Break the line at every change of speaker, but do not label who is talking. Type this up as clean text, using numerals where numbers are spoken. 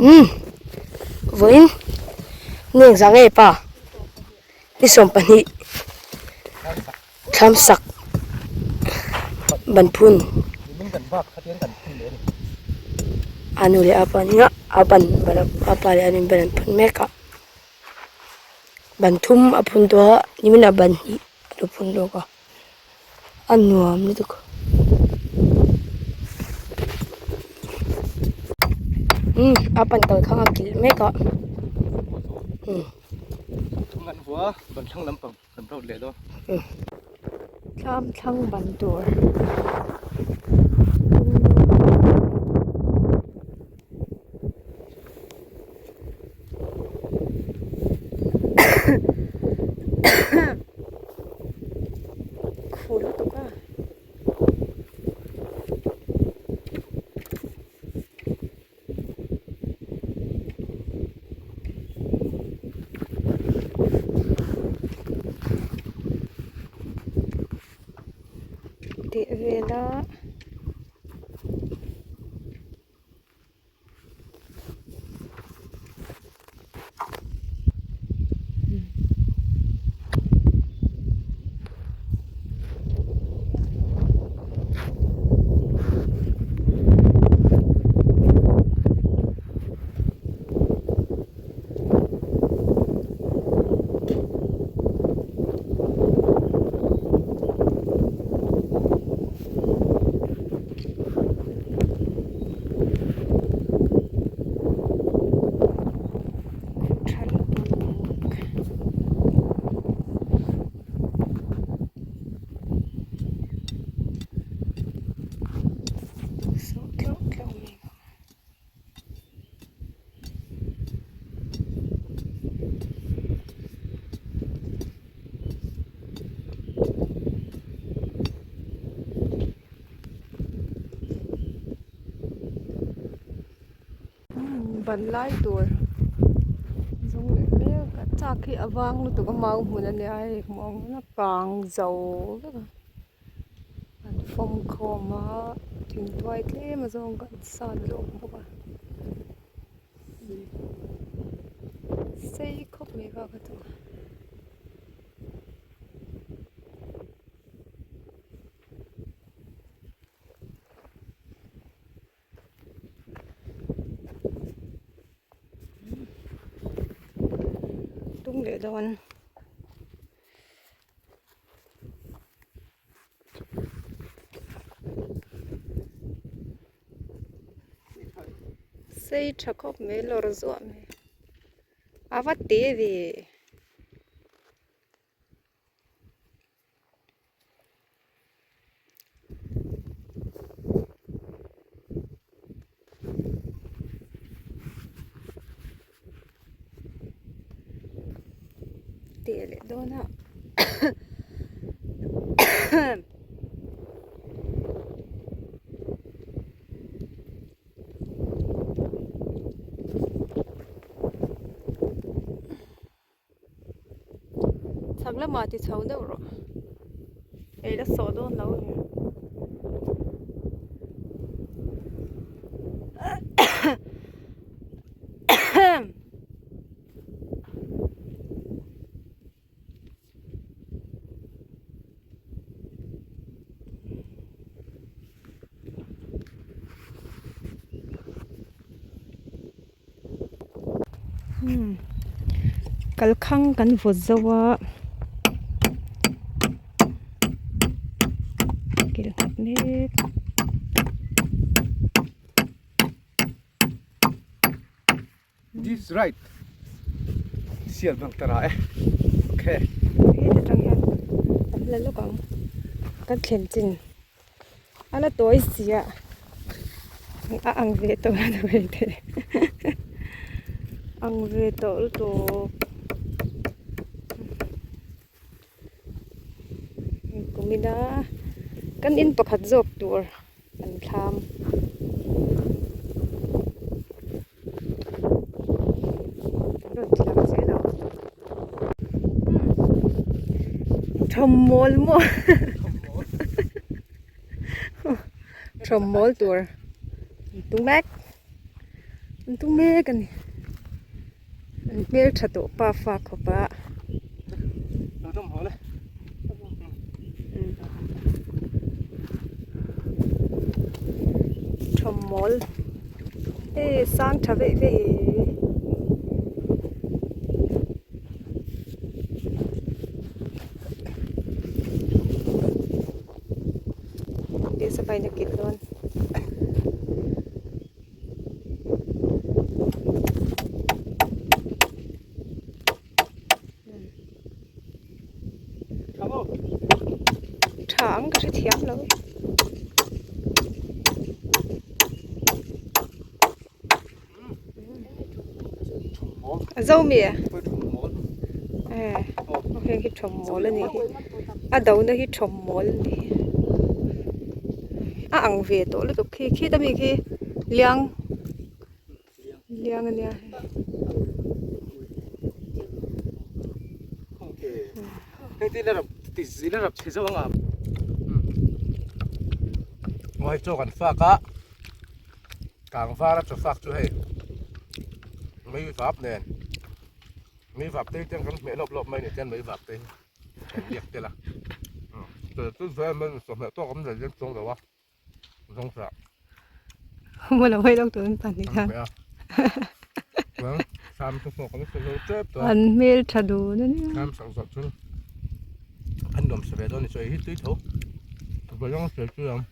Umm vawiin ni engzah nge pa ni 20 thlam sak ban phun a nu leh a pa nia a ban a pa leh a nu in ban an phun mek a ban thum a phun tawh a nimin ah ban hnih a lo phun lawk a. A nuam lutuk umm a pan kal khang a kilh mek a umm
thlam thlang ban tur. Khu lutuk a. Tih vel a. Ban lai tur zawng leh mek a chak hi a vang lutuk a mau hmun a nia hei hmuh ang hian a kang zo vek a an fawm khawm a thingtuai tlem a zawng kan sat lawk bawk a sei khawp mai kha ka duh a. Tung leh dawn. Sei tha khawp mai lawr zuah mai a va te ve. Teh leh dawn a Chhak lamah ti chho deuh rawh ei la sawh dawn lo ania. Kalkhang kan vaw zo a kilh nghat mek.
This right sial bang tara e okay.
Heta tang hian kan la lawk ang kan thlen chin a la tawi si a a ang ve tawh a ni maithei ang ve tawh lutuk kumina kan in pakhat zawk tur kan thlam. Rawn ti lang zel ang thawmmawl maw thawmmawl tur an tung mek. tum mek a ni an hmeltha tawh pa fa khawp a. Thawmmawl e sang tha veih veih e. Tih na kilh dawn. Tha ang ka hrethiam lo. A zo mi e? Heng hi thawmmawl a nih hi a do na hi thawmmawl a nih hi a ang ve tawh lutuk khi khita mi khi liang liang a nia hei.
Kang var a chawfak chu hei mei vap nen mei vap te ten kan hmeh lawp lawp mai ni ten mei vap te hi kan biak tel a chu vel mai chawhmeh tawk awm zel zel chuang lo a zawng sa
Maw lo hei lo tun pan ni khan
Sam chu pawh kan sawi tep tawh
an hmel tha dun a nia
Sam sak zawh chu an nuam sa ve dawn ni chu ei hi tui tho Vawlawng sawi chu ang.